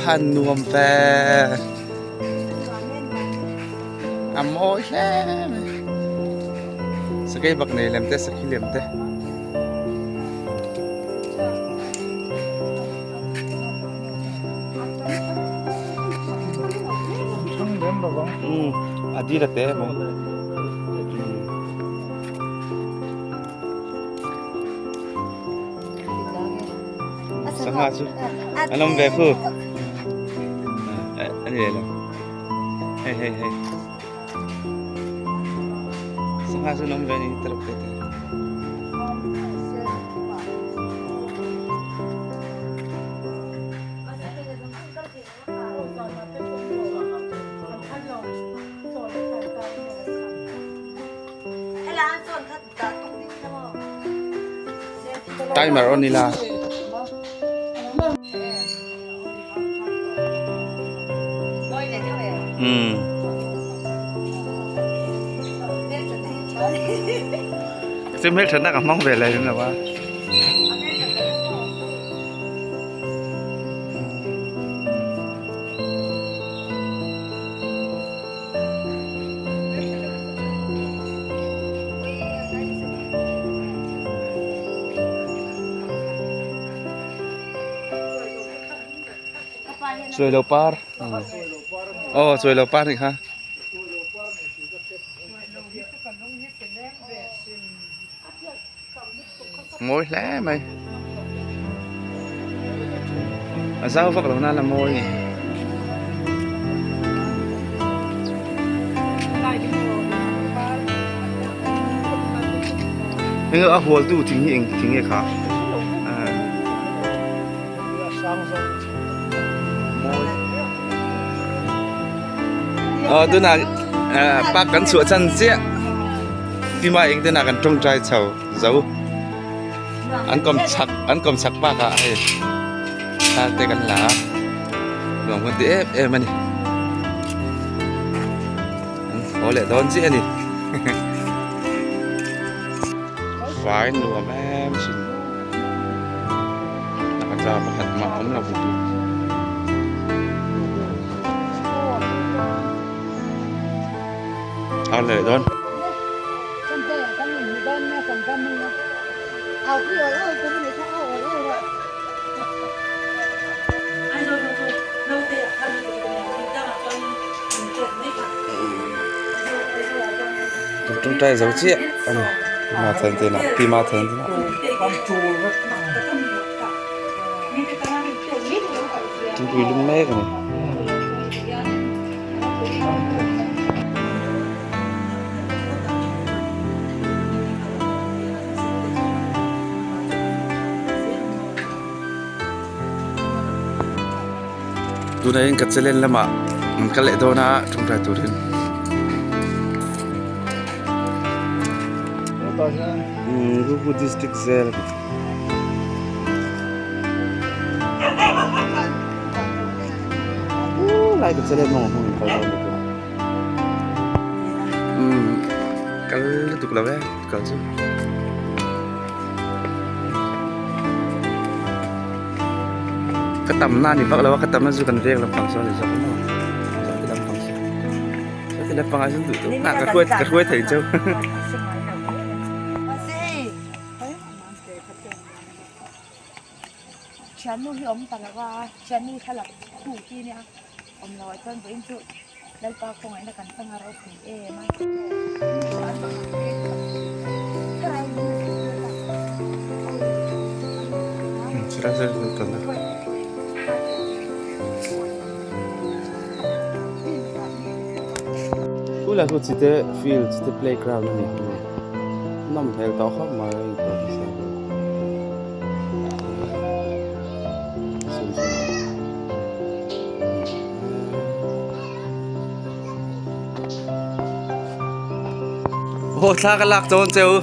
han nuam ve a mawi hle mai sakei bak nei lem te sakhi lem te. A dil a te emaw. Sangha chu an awm ve khu. A ni leh lo. Hei hei hei. Sangha chu an awm ve a ni tarap te te. Timer on ila. Um. Chu hmelthatna ka hmang ve lo em lo a. Chuailo par aw chuailo par nih kha. Mawi hle mai a zau vak lo nan a mawi ni eng a hual tu thing hi eng thing nge kha aw tunah park kan chhuah chan chiah. Tima eng ten ah kan tawngtai chho zo an kawm chak an kawm chak bak ah hei thla te kan la a nuam kan ti em em a ni an haw leh dawn chiah a ni fai nuam em sin a tla pakhat mah awm lo A leh dawn. Tawngtai zo chiah a ni Pima then te inah Pima then te inah. Thingpui lum mek a ni. Tunah hian ka challenge lamah an kal leh dawn a tawngtai turin. Ruku district zel. Lai ka chale mawng hmang in kal dawn ni tuna. Um kal lutuk lo e kal chu. Ka tam na ni vak lo a ka tam na chu kan veng lampang sawn a ni zawk a maw. Ti lampang sawn. Ti lampang ah chuan duh duh ka hruai ka hruai thei cheu. Thiannu hi awm ta lo a, thiannu thlalak khu khi nia awm lo ah chuan vawiin chu Lalpa khawngaihna kan chang a ropui em a. Khulai khu chite field chite playground a ni nawm hmel tawh khawp mai. Aw thla ka lak dawn che u.